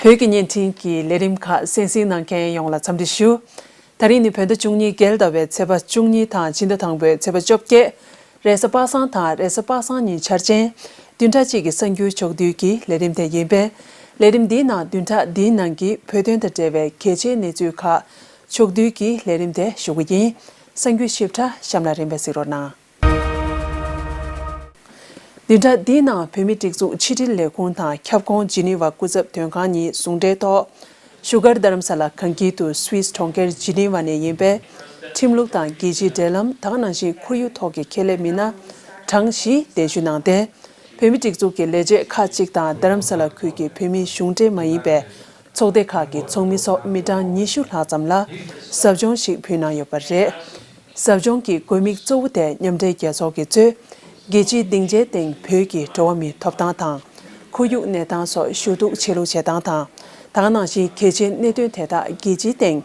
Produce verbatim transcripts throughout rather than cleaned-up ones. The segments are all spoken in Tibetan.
བོད་ཀྱི་བརྙན་འཕྲིན་གྱི་ལས་རིམ་ཁག་གསན་གཟིགས་གནང་མཁན་ཡོངས་ལ་འཚམས་འདྲི་ཞུ། ད་རིང་ནི་བོད་ཟླ་བཅུ་གཉིས་རྒྱལ་ཟླ་བའི་ཚེས་པ་བཅུ་གཉིས་དང་ཕྱི་ཟླ་དང་པོའི་ཚེས་པ་བཅོ་བརྒྱད། རེས་གཟའ་པ་སངས་དང་རེས་གཟའ་པ་སངས་ཉིན་འཆར་ཅན། བདུན་ཕྲག་གཅིག་གི་གསར་འགྱུར་ཕྱོགས་བསྡུས་ཀྱི་ལས་རིམ་དེ་ཡིན་པས། ལས་རིམ་འདིའི་ནང་བདུན་ཕྲག་འདིའི་ནང་གི་བོད་དོན་དང་འབྲེལ་བའི་གལ་ཆེའི་གནས་ཚུལ་ཁག་ཕྱོགས་བསྡུས་ཀྱི་ལས་རིམ་དེ་ཞུ་གི་ཡིན། གསར་འགྱུར་ཞིབ་ཕྲ་གཤམ་ལ་རིམ་པས་གཟིགས་རོགས་གནང་། བདུན་ཕྲག་འདིའི་ནང་བོད་མིའི་སྒྲིག་འཛུགས་ཕྱི་དྲིལ་ལས་ཁུངས་དང་ཁྱབ་ཁོངས་ཇི་ནི་ཝ་སྐུ་ཚབ་དོན་ཁང་གཉིས་ཟུང་འབྲེལ་ཐོག་བཞུགས་སྒར་རྡ་རམ་ས་ལ་གངས་དཀྱིལ་དུ་སུད་སི་གྲོང་ཁྱེར་ཇི་ནི་ཝ་ནས་ཡིན་པའི་ཁྲིམས་ལུགས་དང་རྒྱལ་སྤྱིའི་འབྲེལ་ལམ། དེ་ག་ནང་བཞིན་ཁོར་ཡུག་ཐོག་གི་ཁྱད་ལས་མི་སྣ་གྲངས་བཞི་གདན་ཞུ་གནང་སྟེ། བོད་མིའི་སྒྲིག་འཛུགས་ཀྱི་ལས་བྱེད་ཁག་ཅིག་དང་རྡ་རམ་ས་ལ་ཁུལ་གྱི་བོད་མིའི་གཞུང་འབྲེལ་མ་ཡིན་པའི་ཚོགས་སྡེ་ཁག་གི་ཚོགས་མི་སོགས་མི་གྲངས་ཉི་ཤུ་ལྷག་ཙམ་ལ་ཟབ་སྦྱོང་ཞིག་ཕུལ་གནང་ཡོད་པ་རེད། ཟབ་སྦྱོང་གི་དགོས་དམིགས་གཙོ་བོ་དེ་མཉམ་འབྲེལ་རྒྱལ་ཚོགས་ཀྱིས་གཙོས། རྒྱལ་སྤྱིའི་སྡིངས་ཆའི་སྟེང་བོད་ཀྱི་འགྲོ་བ་མིའི་ཐོབ་ཐང་དང་། ཁོར་ཡུག་གནས་སྟངས་སོགས་ཞུ་གཏུག་ཆེད་ལུགས་བྱེད་སྟངས་དང་། དེ་ག་ནང་བཞིན་གལ་ཆེའི་གནད་དོན་དེ་དག་རྒྱལ་སྤྱིའི་སྟེང་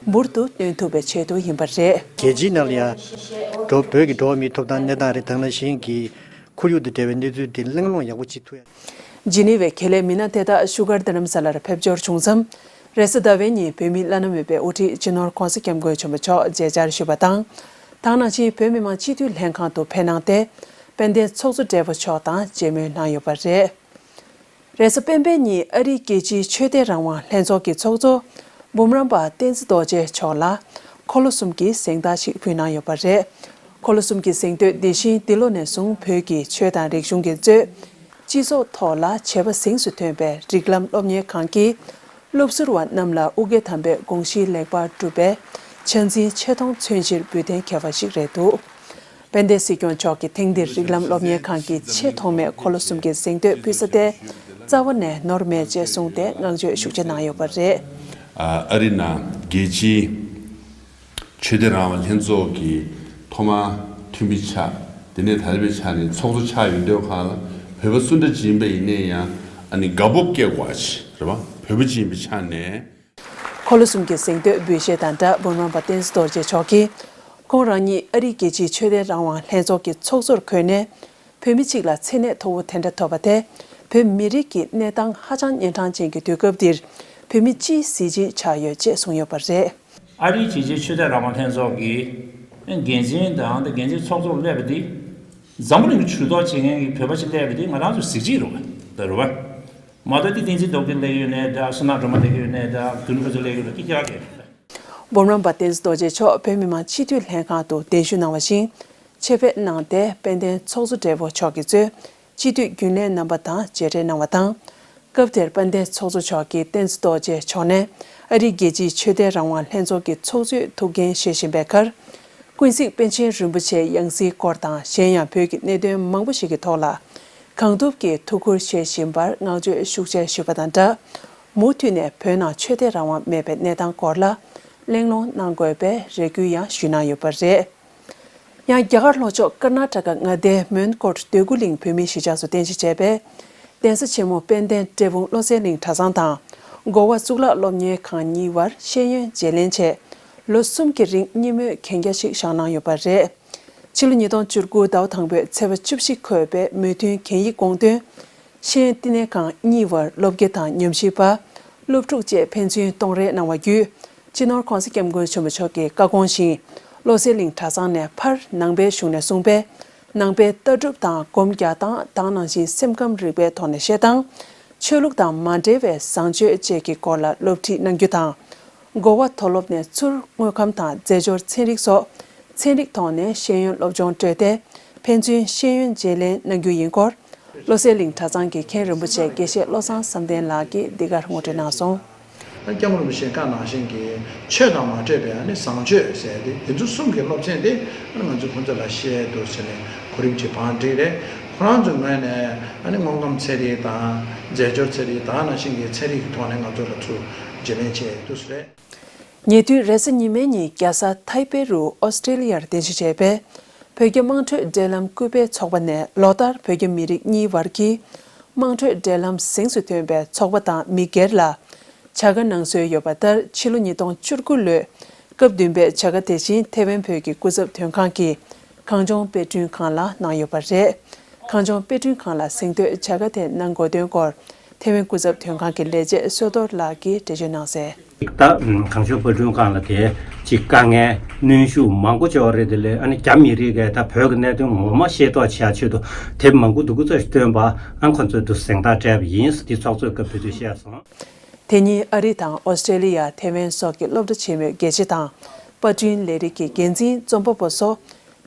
འབུར་དུ་བཏོན་ཐུབ་པའི་ཆེད་དུ་ཡིན་པ་རེད། རྒྱལ་སྤྱིའི་ནང་ལ་ཡང་། འགྲོ་བོད་ཀྱི་འགྲོ་བ་མིའི་ཐོབ་ཐང་གནས་སྟངས་རེད། དེ་ག་ནང་བཞིན་གྱི་ཁོར་ཡུག་དང་འབྲེལ་བའི་གནས་ཚུལ་དེ་གླེང་སློང་ཡག་པོ་བྱེད་ཐུབ་ཡ། ཇི་ནི་ཝའི་ཁེ་ལས་མི་སྣ་དེ་དག་བཞུགས་སྒར་རྡ་རམ་ས་ལར་ཕེབས་འབྱོར་བྱུང་མཚམས། རེས་གཟའ་ཟླ་བའི་ཉིན་བོད་མིའི་བླ་ན་མེད་པའི་དབུ་ཁྲིད་སྤྱི་ནོར་༧གོང་ས་༧སྐྱབས་མགོན་ཆེན་པོ་མཆོག་མཇལ་བཅར་ཞུས་པ་དང་། དེ་ག་ནང་བཞིན་བོད་མི་མང་སྤྱི་འཐུས་ལྷན་ཁང་དུ་ཕེབས་གནང་སྟེ། དཔལ་ལྡན་ཚོགས་གཙོ་སྦྲེལ་པོ་མཆོག་དང་མཇལ་མོལ་གནང་ཡོད་པ་རེད། རེས་གཟའ་སྤེན་པའི་ཉིན་ཨ་རིའི་རྒྱལ་སྤྱིའི་ཆོས་དད་རང་དབང་ལྷན་ཚོགས་ཀྱི་ཚོགས་གཙོ་འབུམ་རམས་པ་བསྟན་འཛིན་རྡོ་རྗེ་མཆོག་ལ་འཁོར་ལོ་གསུམ་གྱི་གཟེངས་རྟགས་ཤིག་ཕུལ་གནང་ཡོད་པ་རེད། འཁོར་ལོ་གསུམ་གྱི་གཟེངས་བསྟོད་འདི་བཞིན་འདི་ལོ་ནས་བཟུང་བོད་ཀྱི་ཆོས་དང་རིག་གཞུང་གི་གཙོས། སྤྱི་ཚོགས་ཐོག་ལ་བྱས་པ་གཟེངས་སུ་ཐོན་པའི་རིགས་ལམ་སློབ་གཉེར་ཁང་གི་སློབ་ཟུར་བ་རྣམས་ལ་དབུ་དགེ་དམ་པའི་དགོངས་གཞི་ལེགས་པར་གྲུབ་པའི་ཆ་འཛིན་ཆེ་མཐོང་མཚོན་ཕྱིར་འབུལ་གཏན་འཁེལ་བ་ཞིག་རེད་འདུག་དཔལ་ལྡན་སྲིད་སྐྱོང་མཆོག་གིས་ཐེངས་འདིར་རིགས་ལམ་སློབ་གཉེར་ཁང་གི་ཆེས་ཐོག་མའི་འཁོར་ལོ་གསུམ་གྱི་གཟེངས་བསྟོད་ཕུལ་ས་དེ་རྩ་བ་ནས་ནོར་མེད་ཅེས་གསུངས་ཏེ་བསྔགས་བརྗོད་ཤུགས་ཆེ་གནང་ཡོད་པ་རེད། ཨ་རི་ནང་རྒྱལ་སྤྱིའི་ཆོས་དད་རང་དབང་ལྷན་ཚོགས་ཀྱི་ཐོག་མ་འཐུས་མི་ཆགས། དེ་ནས་ད་ལྟ་བའི་ཆ་ནས་ཚོགས་གཙོ་ཆགས་ཡོང་དུས་སྒང་ལ་བོད་པ་སུ་འདྲ་ཅིག་ཡིན་པ་ཡིན་ནའི་ཡང་ཨ་ནི་དགའ་སྤོབས་སྐྱེ་དགོས་པ་ཅིག་རེད་པ། བོད་པ་ཅིག་ཡིན་པའི་ཆ་ནས། འཁོར་ལོ་གསུམ་གྱི་གཟེངས་བསྟོད་འབུལ་བཞེས་དང་སྦྲགས་འབུམ་རམས་པ་བསྟན་འཛིན་རྡོ་རྗེ་མཆོག་གིས། ཁོང་རང་ཉིད་ཨ་རིའི་རྒྱལ་སྤྱིའི་ཆོས་དད་རང་དབང་ལྷན་ཚོགས་ཀྱི་ཚོགས་གཙོར་འཁོད་ནས། བོད་མི་གཅིག་ལ་མཚན་གནས་མཐོ་བོ་དེ་འདྲ་ཐོབ་པ་དེ། བོད་མི་རིགས་ཀྱི་གནས་སྟངས་ཧ་ཅང་གཉན་འཕྲང་ཅན་གྱི་དུས་སྐབས་འདིར། བོད་མི་སྤྱིའི་གཟི་བརྗིད་ཆགས་ཡོད་ཅེས་གསུངས་ཡོད་པ་རེད། ཨ་རིའི་རྒྱལ་སྤྱིའི་ཆོས་དད་རང་དབང་ལྷན་ཚོགས་ཀྱི་འགན་འཛིན་དང་འགན་འཛིན་ཚོགས་གཙོར་སླེབས་པ་འདི། འཛམ་བུ་གླིང་གི་ཇུས་གཏོགས་བྱེད་མཁན་གྱི་བོད་པ་ཅིག་སླེབས་པ་འདི་ང་རང་ཚོའི་གཟི་བརྗིད་རེད་པ། ད་རེད་པ། མ་གཏོགས་འདི་བསྟན་འཛིན་རྡོ་རྗེ་སླེབས་ཡོད་ནའི་འདྲ། བསོད་ནམས་སྒྲོལ་མ་སླེབས་ཡོད་ནའི་འདྲ། དོན་གྲུབ་ཕུན་ཚོགས་སླེབས་ཡོད་ནའི་སྐད་ཆ་གང་ཡང་རེད། འབུམ་རམས་པ་བསྟན་འཛིན་རྡོ་རྗེ་མཆོག་བོད་མི་མང་སྤྱི་འཐུས་ལྷན་ཁང་དུ་གདན་ཞུ་གནང་བ་བཞིན། ཆེད་ཕེབས་གནང་སྟེ་དཔལ་ལྡན་ཚོགས་གཙོ་སྦྲེལ་པོ་མཆོག་གིས་གཙོས་སྤྱི་འཐུས་རྒྱུན་ལས་རྣམ་པ་དང་མཇལ་འཕྲད་གནང་བ་དང་། སྐབས་དེར་དཔལ་ལྡན་ཚོགས་གཙོ་མཆོག་གིས་བསྟན་འཛིན་རྡོ་རྗེ་མཆོག་ནས་ཨ་རིའི་རྒྱལ་སྤྱིའི་ཆོས་དད་རང་དབང་ལྷན་ཚོགས་ཀྱི་ཚོགས་གཙོའི་ཐུགས་འགན་བཞེས་བཞིན་པའི་ཁར། ཀུན་གཟིགས་པཎ་ཆེན་རིན་པོ་ཆེའི་ཡང་སྲིད་སྐོར་དང་གཞན་ཡང་བོད་ཀྱི་གནད་དོན་མང་པོ་ཞིག་གི་ཐོག་ལ། གང་ཐུབ་ཀྱིས་ཐུགས་ཁུར་བཞེས་བཞིན་པར་བསྔགས་བརྗོད་ཤུགས་ཆེ་ཞུས་པ་དང་སྦྲགས། མུ་མཐུད་ནས་བོད་ནང་ཆོས་དད་རང་དབང་མེད་པའི་གནས་སྟངས་སྐོར་ལ་གླེང་སློང་གནང་དགོས་པའི་རེ་སྐུལ་ཡང་ཞུས་གནང་ཡོད་པ་རེད། ཡང་རྒྱ་གར་ལྷོ་ཕྱོགས་ཀར་ན་ཊ་ཀ་མངའ་སྡེའི་མོན་གྷོ་འདོད་རྒུ་གླིང་བོད་མིའི་གཞིས་ཆགས་སུ་རྟེན་གཞི་བྱས་པའི་གདན་ས་ཆེན་མོ་དཔལ་ལྡན་འབྲས་སྤུངས་བློ་གསལ་གླིང་གྲྭ་ཚང་དང་། གོ་བ་གཙུག་ལག་སློབ་གཉེར་ཁང་གཉིས་བར་ཤེས་ཡོན་བརྗེ་ལེན་ཆེད་ལོ་གསུམ་གྱི་རིང་གཉིས་མོས་གན་རྒྱ་ཞིག་བཞག་གནང་ཡོད་པ་རེད། ཕྱི་ལོ་ཉིས་སྟོང་བཅུ་དགུ་ཟླ་བ་དང་པོའི་ཚེས་པ་བཅུ་བཞི་འཁོད་པའི་མོས་མཐུན་གན་ཡིག་དགོངས་དོན། ཤེས་ཡོན་བསྟི་གནས་ཁང་གཉིས་བར་སློབ་དགེ་དང་ཉམས་ཞིབ་པ། སློབ་ཕྲུག་བཅས་ཕན་ཚུན་གཏོང་རེས་གནང་བ་བརྒྱུད། སྤྱི་ནོར་༧གོང་ས་༧སྐྱབས་མགོན་ཆེན་པོ་མཆོག་གི་བཀའ་དགོངས་བཞིན། བློ་གསལ་གླིང་གྲྭ་ཚང་ནས་ཕར་ནང་པའི་གཞུང་ནས་གསུངས་པའི། ནང་པའི་ལྟ་གྲུབ་དང་སྒོམ་རྒྱག་སྟངས་དེ་ནང་བཞིན་སེམས་ཁམས་རིག་པའི་ཐོག་ནས་བཤད་སྟངས། ཆོས་ལུགས་དང་མ་འབྲེལ་བའི་བཟང་སྤྱོད་བཅས་ཀྱི་སྐོར་ལ་སློབ་ཁྲིད་གནང་རྒྱུ་དང་། གོ་བ་མཐོ་སློབ་ནས་ཚུར་དངོས་ཁམས་དང་རྫས་སྦྱོར་ཚན་རིག་སོགས་ཚན་རིག་ཐོག་ནས་ཤེས་ཡོན་སློབ་སྦྱོང་སྤྲོད་དེ། ཕན་ཚུན་ཤེས་ཡོན་བརྗེ་ལེན་གནང་རྒྱུ་ཡིན་སྐོར། བློ་གསལ་གླིང་གྲྭ་ཚང་གི་མཁན་རིན་པོ་ཆེ་དགེ་བཤེས་བློ་བཟང་བསམ་གཏན་ལགས་ཀྱིས་འདི་གར་ངོ་སྤྲོད་གནང་སོང་། སྐྱབས་མགོན་རིན་པོ་ཆེའི་བཀའ་ནང་བཞིན་གྱི་ཆོས་དང་མ་འདྲེས་པའི་ཨ་ནི་བཟང་སྤྱོད་ཟེར་ཏེ་འདི་ཚོ་གསུམ་གྱི་སློབ་ཚན་དེ་ཨ་ནི་ང་ཚོས་ཁོང་ཚོ་ལ་བཤད་འདུག་ཟེར་ནས་གོ་རིམ་གྱི་བང་བསྒྲིགས་རེད། ཁོ་རང་ཚོའི་ངོས་ནས་ཨ་ནི་དངོས་ཁམས་ཚན་རིག་དང་རྫས་སྦྱོར་ཚན་རིག་དེ་ནང་བཞིན་གྱི་ཚན་རིག་གི་ཐོག་ནས་ང་ཚོ་ལ་ཚུར་བརྗེ་ལེན་བྱས་འདུག་ཟེར། ཉེ་དུས་རེས་གཟའ་ཉི་མའི་ཉིན་རྒྱལ་ས་ཐའི་པེ་རུ་ཨོ་སི་ཀྲེ་ལི་ཡར་རྟེན་གཞི་བྱས་པའི་བོད་རྒྱ་དམངས་ཁྲོད་འབྲེལ་ལམ་སྐུལ་སྤེལ་ཚོགས་པ་ནས་ལོ་ལྟར་བོད་རྒྱ་མི་རིགས་གཉིས་བར་གྱི་དམངས་ཁྲོད་འབྲེལ་ལམ་གཟེངས་སུ་ཐོན་པའི་ཚོགས་པ་དང་མི་སྒེར་ལ་བྱ་དགའ་གནང་སྲོལ་ཡོད་པ་ལྟར། ཕྱི་ལོ་ཉིས་སྟོང་བཅུ་དགུ་ལོའི་སྐབས་བདུན་པའི་བྱ་དགའ་དེ་བཞིན་ཐེ་ཝན་བོད་ཀྱི་སྐུ་ཚབ་དོན་ཁང་གི་གངས་ལྗོངས་དཔེ་སྐྲུན་ཁང་ལ་གནང་ཡོད་པ་རེད། གངས་ལྗོངས་དཔེ་སྐྲུན་ཁང་ལ་གཟེངས་བསྟོད་བྱ་དགའ་དེ་གནང་དགོས་དོན་སྐོར། ཐེ་ཝན་སྐུ་ཚབ་དོན་ཁང་གི་ལས་བྱེད་བསོད་རྡོར་ལགས་ཀྱིས་འགྲེལ་བརྗོད་གནང་གསལ། ད་གངས་ལྗོངས་དཔར་སྐྲུན་ཁང་ལ་དེ་ཅིག་དཀའ་ངལ་གནོན་ཤུགས་མང་པོ་ཅིག་ཡོད་རེད། དེ་ལས་ཨ་ནི་རྒྱ་མི་རིགས་ཀྱིས་ད་བོད་ཀྱི་གནད་དོན་ངོ་མ་ཤེས་རྟོགས་བྱེད་ཆེད་དུ་དེབ་མང་པོ་འདུག་ཚོད་བཏོན་པ་ཨ་ཁོ་ཚོས་འདུག་གཟེངས་རྟགས་སྤྲད་པ་ཡིན། དེ་ཚོགས་གཙོས་སྐབས་དེ་དུས་བཤད་སོང་། དེ་ཉིན་ཨ་རི་དང་ཨོ་སི་ཀྲེ་ལི་ཡ། ཐེ་ཝན་སོགས་ཀྱི་སློབ་གྲྭ་ཆེན་མོའི་དགེ་ཆེ་དང་། པར་སྐྲུན་ལས་རིགས་ཀྱི་འགན་འཛིན། རྩོམ་པ་པོ་སོགས་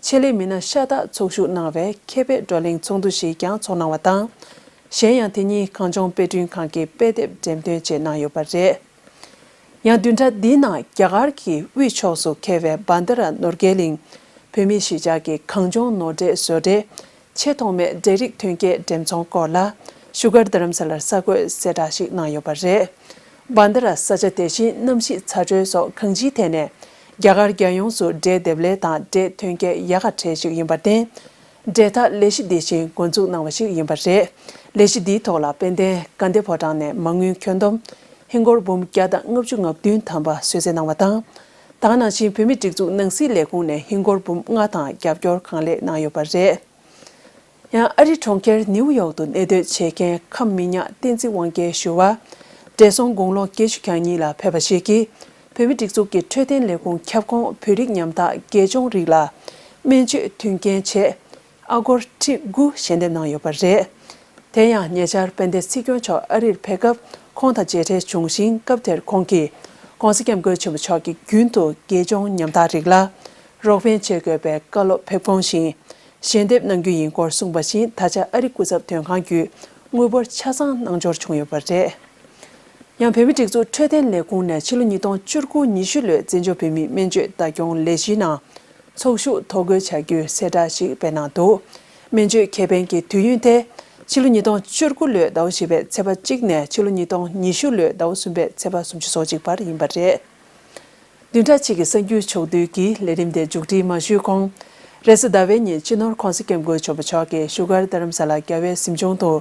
ཆེད་ལས་མི་སྣ་ཤ་སྟག་ཚོགས་ཞུགས་གནང་བའི་མཁས་པའི་བགྲོ་གླེང་ཚོགས་འདུ་ཞིག་ཀྱང་ཚོགས་གནང་བ་དང་། གཞན་ཡང་དེ་ཉིན་གངས་ལྗོངས་དཔེ་སྐྲུན་ཁང་གིས་དཔེ་དེབ་འགྲེམས་སྟོན་བཅས་གནང་ཡོད་པ་རེད། ཡང་བདུན་ཕྲག་འདིའི་ནང་རྒྱ་གར་གྱི་དབུས་ཕྱོགས་སུ་འཁེལ་བའི་བྷན་དྷ་ར་ནོར་རྒྱས་གླིང་བོད་མིའི་གཞིས་ཆགས་ཀྱི་གངས་ལྗོངས་ནོར་འཁྲུལ་བཟོ་གྲྭའི་ཆེས་ཐོག་མའི་འབྲས་རིགས་ཐོན་སྐྱེད་འགྲེམས་ཚོང་སྐོར་ལ་བཞུགས་སྒར་རྡ་རམ་ས་ལར་གསར་འགོད་གསལ་བསྒྲགས་ཤིག་གནང་ཡོད་པ་རེད། བྷན་དྷ་ར་ས་ཆ་དེ་བཞིན་གནམ་གཤིས་ཚ་དྲོད་སོགས་གང་ཅིའི་ཐད་ནས་རྒྱ་གར་རྒྱལ་ཡོངས་སུ་འབྲས་འདེབས་ལས་དང་འབྲས་ཐོན་སྐྱེད་ཡག་ག་གྲས་ཤིག་ཡིན་པར་བརྟེན། འབྲས་ཐག་ལས་གཞི་འདི་བཞིན་འགོ་འཛུགས་གནང་བ་ཞིག་ཡིན་པ་རེད། ལས་གཞི་འདིའི་ཐོག་ལ་དཔལ་ལྡན་དགའ་ལྡན་ཕོ་བྲང་ནས་མ་དངུལ་ཁྱོན་བསྡོམས་ཧིན་སྒོར་འབུམ་བརྒྱ་དང་ལྔ་བཅུ་ང་བདུན་ཐམ་པ་གསོལ་སྩལ་གནང་བ་དང་། ད་ག་ནང་བཞིན་བོད་མིའི་སྒྲིག་འཛུགས་ནང་སྲིད་ལས་ཁུངས་ནས་ཧིན་སྒོར་འབུམ་ལྔ་དང་རྒྱབ་སྐྱོར་གང་ལེགས་གནང་ཡོད་པ་རེད། ཡང་ཨ་རི་གྲོང་ཁྱེར་ནིའུ་ཡོག་ཏུ་གནས་སྡོད་བྱེད་མཁན་ཁམས་མི་ཉག་བསྟན་འཛིན་དབང་རྒྱལ་ཞུ་བ། བགྲེས་སོང་དགུང་ལོ་བརྒྱད་ཅུ་གྱ་གཉིས་ལ་ཕེབས་པ་ཞིག་གིས་བོད་མིའི་སྒྲིག་འཛུགས་ཀྱི་འཕྲོད་བསྟེན་ལས་ཁུངས་ཁྱབ་ཁོངས་བོད་རིགས་ཉམ་ཐག་དགེ་སྦྱོང་རིགས་ལ་སྨན་བཅོས་མཐུན་རྐྱེན་ཆེད་ཨ་སྒོར་ཁྲི་དགུ་ཞལ་འདེབས་གནང་ཡོད་པ་རེད། དེ་ཡང་ཉེ་ཆར་དཔལ་ལྡན་སྲིད་སྐྱོང་མཆོག་ཨ་རིར་ཕེབས་སྐབས་ཁོང་དང་མཇལ་འཕྲད་བྱུང་ཞིང་། སྐབས་དེར་ཁོང་གིས་༸གོང་ས་༸སྐྱབས་མགོན་ཆེན་པོ་མཆོག་གིས་རྒྱུན་དུ་དགེ་སྦྱོང་ཉམ་ཐག་རིགས་ལ་རོགས་ཕན་བྱེད་དགོས་པའི་བཀའ་སློབ་ཕེབས་ཁུངས་ཤིང་། ཞལ་འདེབས་གནང་རྒྱུ་ཡིན་སྐོར་གསུངས་པ་བཞིན། ད་ཆ་ཨ་རི་སྐུ་ཚབ་དོན་ཁང་བརྒྱུད་དངུལ་འབོར་ཆ་ཚང་གནང་འབྱོར་བྱུང་ཡོད་པ་རེད། ཡང་བོད་མིའི་སྒྲིག་འཛུགས་འཕྲོད་བསྟེན་ལས་ཁུངས་ནས་ཕྱི་ལོ་ཉིས་སྟོང་བཅུ་དགུ་ཉི་ཤུ་ལོའི་བཙན་བྱོལ་བོད་མིའི་སྨན་བཅོས་ལྟ་སྐྱོང་ལས་གཞིའི་ནང་ཚོགས་ཞུགས་ཐོ་འགོད་བྱ་རྒྱུའི་གསལ་བསྒྲགས་ཤིག་སྤེལ་གནང་འདུག་སྨན་བཅོས་ཁེ་ཕན་གྱི་དུས་ཡུན་དེ་ཕྱི་ལོ་ཉིས་སྟོང་བཅུ་དགུ་ལོའི་ཟླ་བ་བཞི་པའི་ཚེས་པ་གཅིག་ནས་ཕྱི་ལོ་ཉིས་སྟོང་ཉི་ཤུ་ལོའི་ཟླ་བ་གསུམ་པའི་ཚེས་པ་སུམ་ཅུ་སོ་གཅིག་བར་ཡིན་པ་རེད། བདུན་ཕྲག་གཅིག་གི་གསར་འགྱུར་ཕྱོགས་བསྡུས་ཀྱི་ལས་རིམ་དེ་མཇུག་སྒྲིལ་མ་ཞུས་གོང་། རེས་གཟའ་ཟླ་བའི་ཉིན་སྤྱི་ནོར་༸གོང་ས་༸སྐྱབས་མགོན་ཆེན་པོ་མཆོག་གིས་བཞུགས་སྒར་རྡ་རམ་ས་ལ་རྒྱལ་བའི་གཟིམ་ཆུང་དུ་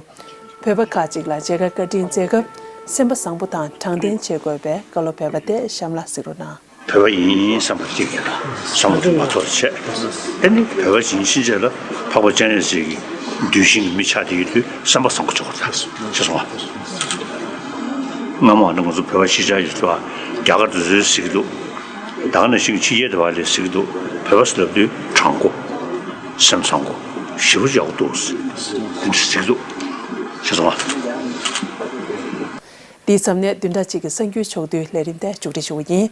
བོད་པ་ཁག་ཅིག་ལ་མཇལ་ཁ་བཀའ་དྲིན་སྩལ་སྐབས། སེམས་པ་བཟང་པོ་དང་དྲང་བདེན་བྱེད་དགོས་པའི་བཀའ་སློབ་ཕེབས་པ་དེ་གཤམ་ལ་གཟིགས་རོགས་གནང་། བོད་པ་ཡིན་བསམ་པ་ཅིག་བསམ་བློ་མ་ཐོར་བྱས། ཨེ་ནི་བོད་པ་ཡིན་ཕྱིན་ཆད་ལ་འཕགས་པ་སྤྱན་རས་གཟིགས་ཀྱི་གདུལ་ཞིང་གི་མི་ཆགས་བསྡད་ཡོད་དུས་བསམ་པ་བཟང་པོ་བྱེད་དགོས་རེད། ཤེས་སོང་ང་། སྔ་མོ་ནས་ང་ཚོ་བོད་པ་གཞིས་ཆགས་ཡོད་ཚོ་རྒྱ་གར་དུ་བཟོས་ཟེར་གྱི་འདུག་ད་ག་ནང་བཞིན་ཕྱི་རྒྱལ་དུ་བ་ལས་ཟེར་གྱི་འདུག་བོད་པ་ཟེར་ལབ་དུས་དྲང་པོ། སེམས་བཟང་པོ། ཞེ་པོ་ཡག་པོ་འདུག་དེ་འདྲ་ཟེར་གྱི་འདུག་ཤེས་སོང་ང་། འདིའི་མཚམས་ནས་བདུན་ཕྲག་གཅིག་གི་གསར་འགྱུར་ཕྱོགས་བསྡུས་ལས་རིམ་དེ་མཇུག་སྒྲིལ་ཞུ་བ་ཡིན།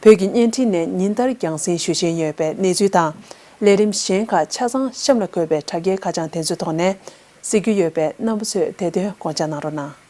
བོད་ཀྱི་བརྙན་འཕྲིན་ནས་ཉིན་ལྟར་རྒྱང་སྲིང་ཞུ་བཞིན་ཡོད་པའི་གནས་ཚུལ་དང་། ལས་རིམ་གཞན་ཁག་ཆ་ཚང་གཤམ་ལ་འཁོད་པའི་དྲ་རྒྱའི་ཁ་བྱང་དེ་ཚོའི་ཐོག་ནས་གཟིགས་རྒྱུ་ཡོད་པས་རྣམ་པ་ཚོས་དེ་དོན་དགོངས་འཇགས་གནང་རོགས་གནང་།